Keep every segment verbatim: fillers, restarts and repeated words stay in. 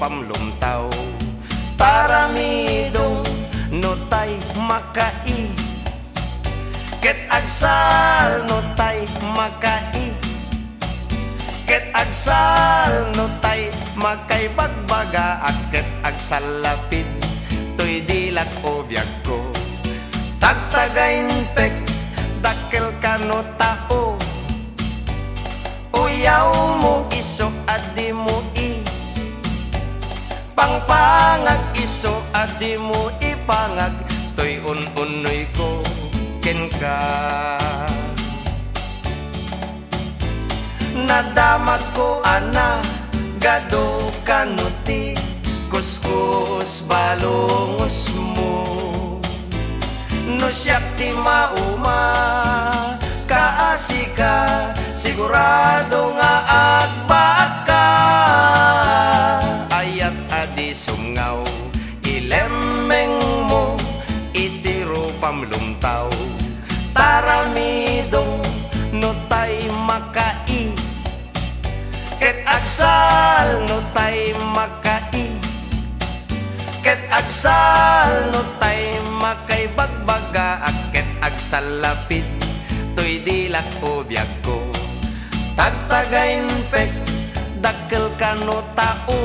pamlumtaw. Taramidong no tay makai, ket agsal no tay makai, ket agsal no tay makaibagbaga, ket agsallapit toy dilak o biagko. Tagtagainpek, dakkel kano tao, uyawmo isu a dimo i pangpangag, isu a dimo ipangag toy un-unnoyko kenka. Nadamagko a nagadu kano ti kuskus balungosmo. No siak ti mauma, kaasika, sigurado nga agbaagka. Ayat a di sumngaw, ilemmengmo iti rupam lumtaw. Taramidong no tay makai, ket agsal no tay makai, ket agsal no tay makaibagbaga, ket agsallapit toy dilak o biagko. Tagtagainpek, dakkel kano tao,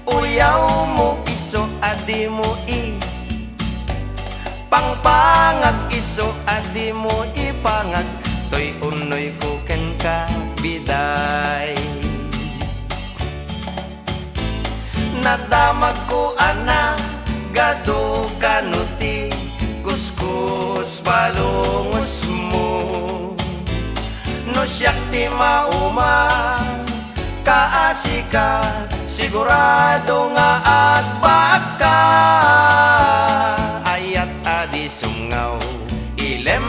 uyawmo isu a dimo i pangpangag, isu a dimo ipangag toy unnoyko kenka, biday. Nadamagko a nagadu kano ti kuskus balungosmo. No siak ti mauma, kaasika, sigurado nga agbaagka. Ayat a di sumngaw, ilem